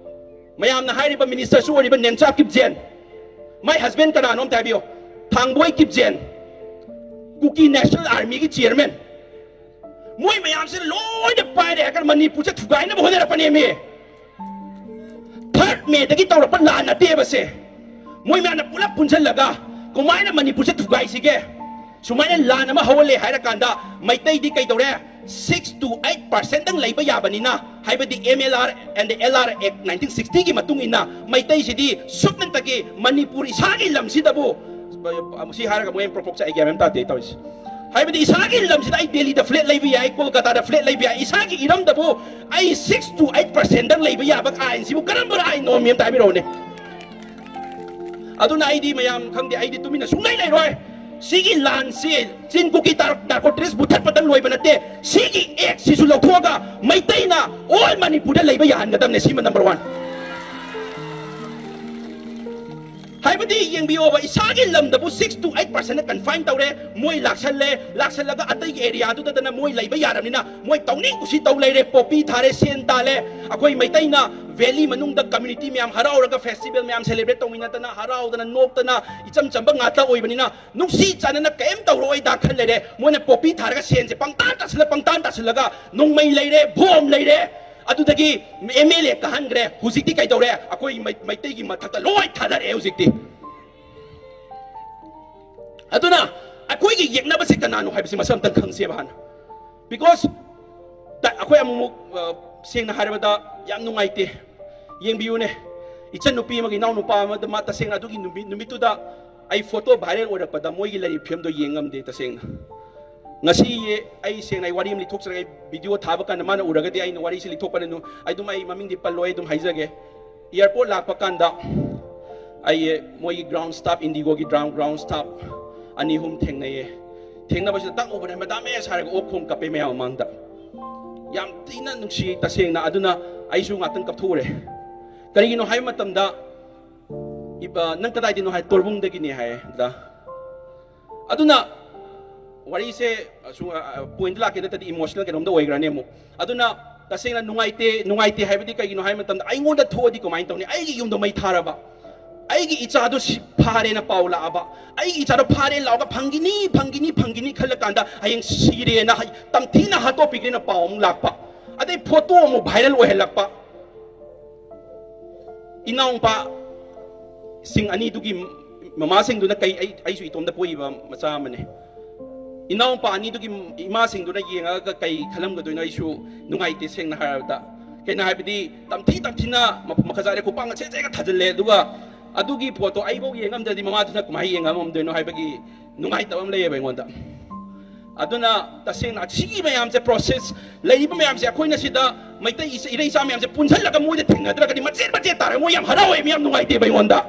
ꯃꯌꯥꯝꯅ ꯍꯥꯏꯔꯤꯕ ꯃꯤꯅꯤꯁꯇꯔꯁꯨ ꯑꯣꯏꯔꯤꯕ ꯅꯦꯝꯆꯥ ꯀꯤꯞꯖꯦꯟ, ꯃꯥꯏ ꯍꯁꯕꯦꯟ ꯀꯅꯥꯅꯣ ꯑꯝꯇ ꯍꯥꯏꯕꯤꯌꯨ꯫ ꯊꯥꯡꯕꯣꯏ ꯀꯤꯞꯖꯦꯟ, ꯀꯨꯀꯤ ꯅꯦꯁꯅꯦꯜ ꯑꯥꯔꯃꯤꯒꯤ ꯆꯤꯌꯔꯃꯦꯟ꯫ ꯃꯣꯏ ꯃꯌꯥꯝꯁꯤꯅ ꯂꯣꯏꯅ ꯄꯥꯏꯔꯦ ꯍꯥꯏꯔꯒ ꯃꯅꯤꯄꯨꯔꯁꯦ ꯊꯨꯒꯥꯏꯅꯕ ꯍꯣꯠꯅꯔꯛꯄꯅꯦꯃꯤ꯫ ꯊꯥꯔꯠ ꯃꯦꯗꯒꯤ ꯇꯧꯔꯛꯄ ꯂꯥꯟ ꯅꯠꯇꯦꯕ ꯁꯦ꯫ ꯃꯣꯏ ꯃꯌꯥꯝꯅ ꯄꯨꯂꯞ ꯄꯨꯟꯁꯤꯜꯂꯒ ꯀꯃꯥꯏꯅ ꯃꯅꯤꯄꯨꯔꯁꯦ ꯊꯨꯒꯥꯏꯁꯤꯒꯦ? ꯁꯨꯃꯥꯏꯅ ꯂꯥꯟ ꯑꯃ ꯍꯧꯍꯜꯂꯦ ꯍꯥꯏꯔꯀꯥꯟꯗ ꯃꯩꯇꯩꯗꯤ ꯀꯩꯗꯧꯔꯦ? Six to eight percent ꯇꯪ ꯂꯩꯕ ꯌꯥꯕꯅꯤꯅ, ꯍꯥꯏꯕꯗꯤ M L R and L R Act nineteen sixty ꯒꯤ ꯃꯇꯨꯡ ꯏꯟꯅ ꯃꯩꯇꯩꯁꯤꯗꯤ ꯁꯨꯞꯅꯇꯒꯤ ꯃꯅꯤꯄꯨꯔ ꯏꯁꯥꯒꯤ ꯂꯝꯁꯤꯗꯕꯨ, ꯁꯤ ꯍꯥꯏꯔꯒ ꯃꯣꯏ ꯄ꯭ꯔꯣꯄꯣꯛꯁꯦ ꯑꯩ ꯒ꯭ꯌꯥꯟ ꯑꯃ ꯇꯥꯗꯦ ꯇꯧꯔꯤꯁꯦ꯫ ꯍꯥꯏꯕꯗꯤ ꯏꯁꯥꯒꯤ ꯂꯝꯁꯤꯗ ꯑꯩ ꯗꯦꯜꯂꯤꯗ ꯐ꯭ꯂꯦꯠ ꯂꯩꯕ ꯌꯥꯏ, ꯀꯣꯜꯀꯥꯇꯥꯗ ꯐ꯭ꯂꯦꯠ ꯂꯩꯕ ꯌꯥꯏ, ꯏꯁꯥꯒꯤ ꯏꯔꯝꯗꯕꯨ ꯑꯩ six to eight percent ꯇꯪ ꯂꯩꯕ ꯌꯥꯕ ꯑꯥꯏꯟꯁꯤꯕꯨ ꯀꯔꯝꯕ ꯑꯥꯏꯟꯅꯣ ꯑꯝꯇ ꯍꯥꯏꯕꯤꯔꯛꯎꯅꯦ꯫ ꯑꯗꯨꯅ ꯑꯩꯗꯤ ꯃꯌꯥꯝ ꯈꯪꯗꯦ, ꯑꯩꯗꯤ ꯇꯨꯃꯤꯟꯅ ꯁꯨꯡꯂꯩ ꯂꯩꯔꯣꯏ꯫ ꯁꯤꯒꯤ ꯂꯥꯟꯁꯤ, ꯆꯤꯟ ꯀꯨꯀꯤ ꯇꯥꯔ-, ꯅꯥꯔꯀꯣꯇꯤꯛꯁ ꯃꯨꯊꯠꯄꯗꯪ ꯂꯣꯏꯕ ꯅꯠꯇꯦ, ꯁꯤꯒꯤ ꯑꯦꯛꯁꯤꯁꯨ ꯂꯧꯊꯣꯛꯑꯒ ꯃꯩꯇꯩꯅ ꯑꯣꯜ ꯃꯅꯤꯄꯨꯔꯗ ꯂꯩꯕ ꯌꯥꯍꯟꯒꯗꯕꯅꯦ, ꯁꯤꯃ ꯅꯝꯕꯔ ꯋꯥꯟ꯫ ꯍꯥꯏꯕꯗꯤ ꯌꯦꯡꯕꯤꯌꯣꯕ, ꯏꯁꯥꯒꯤ ꯂꯝꯗꯕꯨ six to eight percent confine ꯇꯧꯔꯦ, ꯃꯣꯏ ꯂꯥꯛꯁꯜꯂꯦ, ꯂꯥꯛꯁꯜꯂꯒ ꯑꯇꯩꯒꯤ ꯑꯦꯔꯤꯌꯥꯗꯨꯗꯅ ꯃꯣꯏ ꯂꯩꯕ ꯌꯥꯔꯕꯅꯤꯅ ꯃꯣꯏ ꯇꯧꯅꯤꯡ ꯀꯨꯁꯤ ꯇꯧ ꯂꯩꯔꯦ, ꯄꯣꯄꯤ ꯊꯥꯔꯦ, ꯁꯦꯟ ꯇꯥꯜꯂꯦ꯫ ꯑꯩꯈꯣꯏ ꯃꯩꯇꯩꯅ ꯚꯦꯂꯤ ꯃꯅꯨꯡꯗ ꯀꯝꯃ꯭ꯌꯨꯅꯤꯇꯤ ꯃꯌꯥꯝ ꯍꯔꯥꯎꯔꯒ ꯐꯦꯁꯇꯤꯚꯦꯜ ꯃꯌꯥꯝ ꯁꯦꯂꯦꯕ꯭ꯔꯦꯠ ꯇꯧꯃꯤꯟꯅꯗꯅ ꯍꯔꯥꯎꯗꯅ ꯅꯣꯛꯇꯅ ꯏꯆꯝ ꯆꯝꯕ ꯉꯥꯛꯇ ꯑꯣꯏꯕꯅꯤꯅ ꯅꯨꯡꯁꯤ ꯆꯥꯟꯅꯅ ꯀꯔꯤꯝ ꯇꯧꯔꯛꯑꯣꯏꯗ ꯈꯜ ꯂꯩꯔꯦ꯫ ꯃꯣꯏꯅ ꯄꯣꯄꯤ ꯊꯥꯔꯒ ꯁꯦꯟꯁꯦ ꯄꯪꯇꯥꯟ ꯇꯥꯁꯤꯜꯂ ꯄꯪꯇꯥꯟ ꯇꯥꯁꯤꯜꯂꯒ ꯅꯣꯡꯃꯩ ꯂꯩꯔꯦ, ꯕꯣꯝ ꯂꯩꯔꯦ, ꯑꯗꯨꯗꯒꯤ ꯑꯦꯝ ꯑꯦꯜ ꯑꯦ ꯀꯥꯍꯟꯈ꯭ꯔꯦ꯫ ꯍꯧꯖꯤꯛꯇꯤ ꯀꯩꯗꯧꯔꯦ? ꯑꯩꯈꯣꯏ ꯃꯩ- ꯃꯩꯇꯩꯒꯤ ꯃꯊꯛꯇ ꯂꯣꯏ ꯊꯥꯗꯔꯛꯑꯦ ꯍꯧꯖꯤꯛꯇꯤ꯫ ꯑꯗꯨꯅ ꯑꯩꯈꯣꯏꯒꯤ ꯌꯦꯛꯅꯕꯁꯦ ꯀꯅꯥꯅꯣ ꯍꯥꯏꯕꯁꯤ ꯃꯁꯛ ꯑꯝꯇꯪ ꯈꯪꯁꯦꯕ ꯍꯥꯟꯅ꯫ Because ꯑꯩꯈꯣꯏ ꯑꯃꯨꯛꯃꯨꯛ, ꯑ, ꯁꯦꯡꯅ ꯍꯥꯏꯔꯕꯗ ꯌꯥꯝ ꯅꯨꯡꯉꯥꯏꯇꯦ꯫ ꯌꯦꯡꯕꯤꯌꯨꯅꯦ, ꯏꯆꯟꯅꯨꯄꯤ ꯑꯃꯒ ꯏꯅꯥꯎꯅꯨꯄꯥ ꯑꯃꯗ ꯃꯥ ꯇꯁꯦꯡꯅ ꯑꯗꯨꯒꯤ ꯅꯨꯃꯤꯠ ꯅꯨꯃꯤꯠꯇꯨꯗ ꯑꯩ ꯐꯣꯇꯣ ꯚꯥꯏꯔꯦꯜ ꯑꯣꯏꯔꯛꯄꯗ ꯃꯣꯏꯒꯤ ꯂꯩꯔꯤꯕ ꯐꯤꯕꯝꯗꯣ ꯌꯦꯡ ꯉꯝꯗꯦ ꯇꯁꯦꯡꯅ꯫ ꯉꯁꯤ ꯑꯩ ꯁꯦꯡꯅ ꯑꯩ ꯋꯥꯔꯤ ꯑꯃ ꯂꯤꯊꯣꯛꯆꯔꯒꯦ꯫ ꯑꯩ ꯚꯤꯗꯤꯑꯣ ꯊꯥꯕ ꯀꯥꯟꯗ ꯃꯥꯅ ꯎꯔꯒꯗꯤ ꯑꯩꯅ ꯋꯥꯔꯤꯁꯤ ꯂꯤꯊꯣꯛꯄꯅ ꯅꯨ-, ꯑꯩ ꯑꯗꯨꯝ ꯑꯩ ꯃꯃꯤꯡꯗꯤ ꯄꯜꯂꯣꯏ, ꯑꯗꯨꯝ ꯍꯥꯏꯖꯒꯦ꯫ ꯑꯦꯌꯥꯔꯄꯣꯔꯠ ꯂꯥꯛꯄ ꯀꯥꯟꯗ ꯑꯩ ꯃꯣꯏꯒꯤ ꯒ꯭ꯔꯥꯎꯟ ꯁ꯭ꯇꯥꯐ, ꯏꯟꯗꯤꯒꯣꯒꯤ ꯒ꯭ꯔꯥꯎꯟ ꯒ꯭ꯔꯥꯎꯟ ꯁ꯭ꯇꯥꯐ ꯑꯅꯤ ꯑꯍꯨꯝ ꯊꯦꯡꯅꯩꯌꯦ꯫ ꯊꯦꯡꯅꯕꯁꯤꯗ ꯇꯛ ꯎꯕꯗ "ꯃꯦꯗꯥꯝ ꯑꯦꯁ" ꯍꯥꯏꯔꯒ ꯑꯣꯛ ꯈꯣꯡ ꯀꯞꯄꯦ ꯃꯌꯥꯝ ꯃꯃꯥꯡꯗ꯫ ꯌꯥꯝ ꯊꯤꯅ ꯅꯨꯡꯁꯤ ꯇꯁꯦꯡꯅ꯫ ꯑꯗꯨꯅ ꯑꯩꯁꯨ ꯉꯥꯛꯇꯪ ꯀꯞꯊꯣꯛꯎꯔꯦ꯫ ꯀꯔꯤꯒꯤꯅꯣ ꯍꯥꯏꯕ ꯃꯇꯝꯗ, "ꯏꯕ, ꯅꯪ ꯀꯗꯥꯏꯗꯩꯅꯣ?" ꯍꯥꯏ, "ꯇꯣꯔꯕꯨꯡꯗꯒꯤꯅꯦ" ꯍꯥꯏꯌꯦ꯫ ꯑꯗ ꯑꯗꯨꯅ ꯋꯥꯔꯤꯁꯦ, ꯑ, ꯁꯨꯝ, ꯑ, ꯑ, ꯄꯣꯏꯟꯗ ꯂꯥꯛꯀꯦ ꯅꯠꯇ꯭ꯔꯗꯤ ꯏꯃꯣꯁꯅꯦꯜ ꯀꯩꯅꯣꯝꯗ ꯑꯣꯏꯈ꯭ꯔꯅꯤ ꯑꯃꯨꯛ꯫ ꯑꯗꯨꯅ ꯇꯁꯦꯡꯅ ꯅꯨꯡꯉꯥꯏꯇꯦ, ꯅꯨꯡꯉꯥꯏꯇꯦ ꯍꯥꯏꯕꯗꯤ ꯀꯩꯒꯤꯅꯣ ꯍꯥꯏꯕ ꯃꯇꯝꯗ ꯑꯩꯉꯣꯟꯗ ꯊꯣꯛꯑꯗꯤ ꯀꯃꯥꯏꯅ ꯇꯧꯅꯤ? ꯑꯩꯒꯤ ꯌꯨꯝꯗꯣ ꯃꯩ ꯊꯥꯔꯕ, ꯑꯩꯒꯤ ꯏꯆꯥꯗꯣ ꯁꯤ-, ꯐꯥꯔꯦꯅ ꯄꯥꯎ ꯂꯥꯛꯑꯕ, ꯑꯩꯒꯤ ꯏꯆꯥꯗꯣ ꯐꯥꯔꯦ ꯂꯥꯎꯔꯒ "ꯐꯪꯈꯤꯅꯤ, ꯐꯪꯈꯤꯅꯤ, ꯐꯪꯈꯤꯅꯤ" ꯈꯜꯂꯀꯥꯟꯗ ꯍꯌꯦꯡ ꯁꯤꯔꯦꯅ ꯍꯩ-, ꯇꯝꯊꯤꯅ ꯍꯥꯠꯇꯣꯛꯄꯤꯈ꯭ꯔꯦꯅ ꯄꯥꯎ ꯑꯃꯨꯛ ꯂꯥꯛꯄ, ꯑꯗꯩ ꯐꯣꯇꯣ ꯑꯃꯨꯛ ꯚꯥꯏꯔꯦꯜ ꯑꯣꯏꯍꯜꯂꯛꯄ꯫ ꯏꯅꯥꯎꯄꯥꯁꯤꯡ ꯑꯅꯤꯗꯨꯒꯤ ꯃꯃꯥꯁꯤꯡꯗꯨꯅ ꯀꯩ, ꯑꯩ, ꯑꯩꯁꯨ ꯏꯇꯣꯝꯇ ꯄꯣꯛꯏꯕ ꯃꯆꯥ ꯑꯃꯅꯦ꯫ ꯏꯅꯥꯎꯄꯥ ꯑꯅꯤꯗꯨꯒꯤ ꯏꯃꯥꯁꯤꯡꯗꯨꯅ ꯌꯦꯡꯉꯒ ꯀꯩ ꯈꯜꯂꯝꯒꯗꯣꯏꯅꯣ ꯑꯩꯁꯨ ꯅꯨꯡꯉꯥꯏꯇꯦ ꯁꯦꯡꯅ ꯍꯥꯏꯔꯕꯗ꯫ ꯀꯩꯅꯣ ꯍꯥꯏꯕꯗꯤ ꯇꯝꯊꯤ ꯇꯝꯊꯤꯅ ꯃ-, ꯃꯈꯖꯥꯏꯗ ꯈꯨꯄꯥꯛꯅ ꯁꯦꯠ ꯁꯦꯠꯒ ꯊꯥꯖꯤꯜꯂꯦ꯫ ꯑꯗꯨꯒ ꯑꯗꯨꯒꯤ ꯄꯣꯠꯇꯣ ꯑꯩꯐꯥꯎ ꯌꯦꯡꯉꯝꯗ꯭ꯔꯗꯤ ꯃꯃꯥꯗꯨꯅ ꯀꯃꯥꯏꯅ ꯌꯦꯡꯉꯝꯗꯣꯏꯅꯣ ꯍꯥꯏꯕꯒꯤ ꯅꯨꯡꯉꯥꯏꯇꯕ ꯑꯃ ꯂꯩꯌꯦꯕ ꯑꯩꯉꯣꯟꯗ꯫ ꯑꯗꯨꯅ ꯇꯁꯦꯡꯅ ꯑꯁꯤꯒꯤ ꯃꯌꯥꯝꯁꯦ, ꯄ꯭ꯔꯣꯁꯦꯁ ꯂꯩꯔꯤꯕ ꯃꯌꯥꯝꯁꯦ, ꯑꯩꯈꯣꯏꯅ ꯁꯤꯗ ꯃꯩꯇꯩ ꯏꯆ-, ꯏꯔꯩ ꯏꯆꯥ ꯃꯌꯥꯝꯁꯦ ꯄꯨꯟꯁꯤꯜꯂꯒ ꯃꯣꯏꯗ ꯊꯦꯡꯅꯗ꯭ꯔꯒꯗꯤ ꯃꯆꯦꯠ ꯃꯆꯦꯠ ꯇꯥꯔꯒ ꯃꯣꯏ ꯌꯥꯝ ꯍꯔꯥꯎꯋꯦ, ꯃꯤ ꯌꯥꯝ ꯅꯨꯡꯉꯥꯏꯇꯦꯕ ꯑꯩꯉꯣꯟꯗ꯫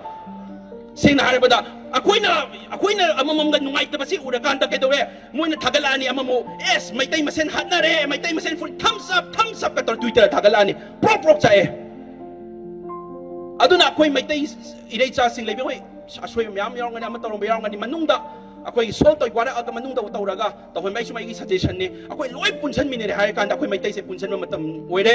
ꯁꯦꯡꯅ ꯍꯥꯏꯔꯕꯗ ꯑꯩꯈꯣꯏꯅ, ꯑꯩꯈꯣꯏꯅ ꯑꯃꯃꯝꯒ ꯅꯨꯡꯉꯥꯏꯇꯕꯁꯤ ꯎꯔꯀꯥꯟꯗ ꯀꯩꯗꯧꯔꯦ? ꯃꯣꯏꯅ ꯊꯥꯒꯠꯂꯛꯑꯅꯤ ꯑꯃꯃꯨꯛ, "ꯑꯦꯁ, ꯃꯩꯇꯩ ꯃꯁꯦꯟ ꯍꯥꯠꯅꯔꯦ, ꯃꯩꯇꯩ ꯃꯁꯦꯟ ꯐꯨꯔꯤꯠ, thumbs up, thumbs up" ꯀ ꯇꯧꯔ Twitter ꯊꯥꯒꯠꯂꯛꯑꯅꯤ꯫ ꯄ꯭ꯔꯣꯛ ꯄ꯭ꯔꯣꯛ ꯆꯥꯛꯑꯦ꯫ ꯑꯗꯨꯅ ꯑꯩꯈꯣꯏ ꯃꯩꯇꯩ ꯏꯔꯩꯆꯥꯁꯤꯡ ꯂꯩꯕ, ꯍꯣꯏ, ꯑꯁꯣꯏꯕ ꯃꯌꯥꯝ ꯌꯥꯎꯔꯝꯒꯅꯤ, ꯑꯃ ꯇꯧꯔꯝꯕ ꯌꯥꯎꯔꯝꯒꯅꯤ, ꯃꯅꯨꯡꯗ ꯑꯩꯈꯣꯏꯒꯤ ꯁꯣꯜ ꯇꯧ ꯋꯥꯔꯛꯑꯒ ꯃꯅꯨꯡꯗ ꯇꯧꯔꯒ ꯇꯧꯍꯟꯕ, ꯑꯩꯁꯨ ꯑꯩꯒꯤ ꯁꯖꯦꯁꯟꯅꯤ꯫ ꯑꯩꯈꯣꯏ ꯂꯣꯏ ꯄꯨꯟꯁꯟꯃꯤꯟꯅꯔꯦ ꯍꯥꯏꯔ ꯀꯥꯟꯗ ꯑꯩꯈꯣꯏ ꯃꯩꯇꯩꯁꯦ ꯄꯨꯟꯁꯟꯕ ꯃꯇꯝ ꯑꯣꯏꯔꯦ꯫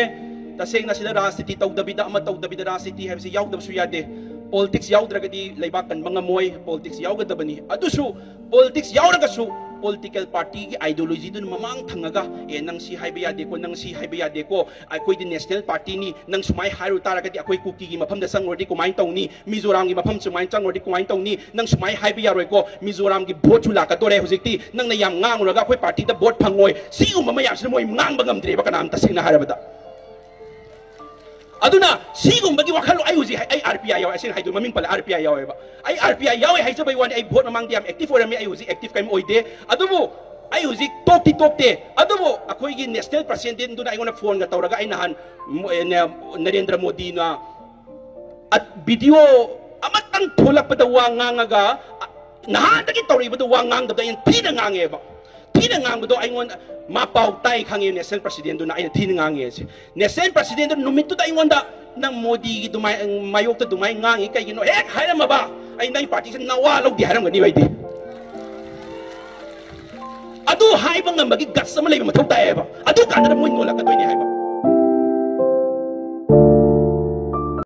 ꯇꯁꯦꯡꯅ ꯁꯤꯗ ꯔꯥꯖꯅꯤꯇꯤ ꯇꯧꯗꯕꯤꯗ, ꯑꯃ ꯇꯧꯗꯕꯤꯗ, ꯔꯥꯖꯅꯤꯇꯤ ꯍꯥꯏꯕꯁꯤ ꯌꯥꯎꯗꯕꯁꯨ ꯌꯥꯗꯦ꯫ ꯄꯣꯂꯤꯇꯤꯛꯁ ꯌꯥꯎꯗ꯭ꯔꯒꯗꯤ ꯂꯩꯕꯥꯛ ꯀꯟꯕ ꯉꯝꯃꯣꯏ, ꯄꯣꯂꯤꯇꯤꯛꯁ ꯌꯥꯎꯒꯗꯕꯅꯤ꯫ ꯑꯗꯨꯁꯨ ꯄꯣꯂꯤꯇꯤꯛꯁ ꯌꯥꯎꯔꯒꯁꯨ ꯄꯣꯂꯤꯇꯤꯀꯦꯜ ꯄꯥꯔꯇꯤꯒꯤ ꯑꯥꯏꯗꯤꯌꯣꯂꯣꯖꯤꯗꯨꯅ ꯃꯃꯥꯡ ꯊꯪꯉꯒ, "ꯑꯦ, ꯅꯪ ꯁꯤ ꯍꯥꯏꯕ ꯌꯥꯗꯦꯀꯣ, ꯅꯪ ꯁꯤ ꯍꯥꯏꯕ ꯌꯥꯗꯦꯀꯣ, ꯑꯩꯈꯣꯏꯗꯤ ꯅꯦꯁꯅꯦꯜ ꯄꯥꯔꯇꯤꯅꯤ, ꯅꯪ ꯁꯨꯃꯥꯏꯅ ꯍꯥꯏꯔꯨ ꯇꯥꯔꯒꯗꯤ ꯑꯩꯈꯣꯏ ꯀꯨꯀꯤꯒꯤ ꯃꯐꯝꯗ ꯆꯪꯉꯨꯔꯗꯤ ꯀꯃꯥꯏꯅ ꯇꯧꯅꯤ, ꯃꯤꯖꯣꯔꯥꯝꯒꯤ ꯃꯐꯝ ꯁꯨꯃꯥꯏꯅ ꯆꯪꯉꯨꯔꯗꯤ ꯀꯃꯥꯏꯅ ꯇꯧꯅꯤ, ꯅꯪ ꯁꯨꯃꯥꯏꯅ ꯍꯥꯏꯕ ꯌꯥꯔꯣꯏꯀꯣ, ꯃꯤꯖꯣꯔꯥꯝꯒꯤ ꯚꯣꯠꯁꯨ ꯂꯥꯛꯀꯗꯣꯔꯦ ꯍꯧꯖꯤꯛꯇꯤ, ꯅꯪꯅ ꯌꯥꯝ ꯉꯥꯡꯉꯨꯔꯒ ꯑꯩꯈꯣꯏ ꯄꯥꯔꯇꯤꯗ ꯚꯣꯠ ꯐꯪꯉꯣꯏ"? ꯁꯤꯒꯨꯝꯕ ꯃꯌꯥꯝꯁꯤꯅ ꯃꯣꯏ ꯉꯥꯡꯕ ꯉꯝꯗ꯭ꯔꯦꯕ ꯀꯅꯥꯝꯇ, ꯁꯦꯡꯅ ꯍꯥꯏꯔꯕꯗ꯫ ꯑꯗꯨꯅ ꯁꯤꯒꯨꯝꯕꯒꯤ ꯋꯥꯈꯜ, ꯑꯩ ꯍꯧꯖꯤꯛ ꯍꯥꯏ-, ꯑꯩ ꯑꯥꯔ ꯄꯤ ꯑꯥꯏ ꯌꯥꯎꯋꯦ, ꯑꯁꯦꯡꯅ ꯍꯥꯏꯗꯣꯏ ꯃꯃꯤꯡ ꯄꯜꯂꯦ, ꯑꯥꯔ ꯄꯤ ꯑꯥꯏ ꯌꯥꯎꯋꯦꯕ꯫ ꯑꯩ ꯑꯥꯔ ꯄꯤ ꯑꯥꯏ ꯌꯥꯎꯋꯦ ꯍꯥꯏꯖꯕꯩ ꯋꯥꯅꯤ, ꯑꯩ ꯚꯣꯠ ꯃꯃꯥꯡꯗ ꯌꯥꯝ ꯑꯦꯛꯇꯤꯚ ꯑꯣꯏꯔꯝꯃꯤ, ꯑꯩ ꯍꯧꯖꯤꯛ ꯑꯦꯛꯇꯤꯚ ꯀꯔꯤꯝ ꯑꯣꯏꯗꯦ꯫ ꯑꯗꯨꯕꯨ ꯑꯩ ꯍꯧꯖꯤꯛ ꯇꯣꯛꯇꯤ ꯇꯣꯛꯇꯦ꯫ ꯑꯗꯨꯕꯨ ꯑꯩꯈꯣꯏꯒꯤ ꯅꯦꯁꯅꯦꯜ ꯄ꯭ꯔꯁꯤꯗꯦꯟꯗꯨꯅ ꯑꯩꯉꯣꯟꯗ ꯐꯣꯟꯒ ꯇꯧꯔꯒ, ꯑꯩ ꯅꯍꯥꯟ ꯃꯣ-, ꯑꯦ, ꯅꯦ-, ꯅꯔꯦꯟꯗ꯭ꯔ ꯃꯣꯗꯤꯅ ꯚꯤꯗꯤꯑꯣ ꯑꯃꯇꯪ ꯊꯣꯛꯂꯛꯄꯗ ꯋꯥ ꯉꯥꯡꯉꯒ, ꯑ, ꯅꯍꯥꯟꯗꯒꯤ ꯇꯧꯔꯤꯕꯗꯨ ꯋꯥ ꯉꯥꯡꯗꯕꯗ ꯑꯩꯅ ꯊꯤꯅ ꯉꯥꯡꯉꯦꯕ꯫ ꯊꯤꯅ ꯉꯥꯡꯕꯗꯣ ꯑꯩꯉꯣꯟꯗ ꯃꯥ ꯄꯥꯎ ꯇꯥꯏ ꯈꯪꯉꯦ, ꯅꯦꯁꯅꯦꯜ ꯄ꯭ꯔꯁꯤꯗꯦꯟꯗꯨꯅ ꯑꯩꯅ ꯊꯤꯅ ꯉꯥꯡꯉꯦ ꯁꯤ꯫ ꯅꯦꯁꯅꯦꯜ ꯄ꯭ꯔꯁꯤꯗꯦꯟꯗꯨ ꯅꯨꯃꯤꯠꯇꯨꯗ ꯑꯩꯉꯣꯟꯗ, "ꯅꯪ ꯃꯣꯗꯤꯒꯤ ꯑꯗꯨꯃꯥꯏ-, ꯃꯥꯌꯣꯛꯇ ꯑꯗꯨꯃꯥꯏꯅ ꯉꯥꯡꯉꯤ ꯀꯩꯒꯤꯅꯣ?" ꯍꯦꯛ ꯍꯥꯏꯔꯝꯃꯕ, ꯑꯩ ꯅꯪ ꯄꯥꯔꯇꯤꯁꯦ ꯅꯋꯥ ꯂꯧꯗꯦ ꯍꯥꯏꯔꯝꯒꯅꯤꯕ ꯑꯩꯗꯤ꯫ ꯑꯗꯨ ꯍꯥꯏꯕ ꯉꯝꯕꯒꯤ ꯒꯠꯁ ꯑꯃ ꯂꯩꯕ ꯃꯊꯧ ꯇꯥꯏꯌꯦꯕ꯫ ꯑꯗꯨ ꯀꯥꯟꯗ ꯃꯣꯏ ꯅꯣꯜꯂꯛꯀꯗꯣꯏꯅꯦ ꯍꯥꯏꯕ꯫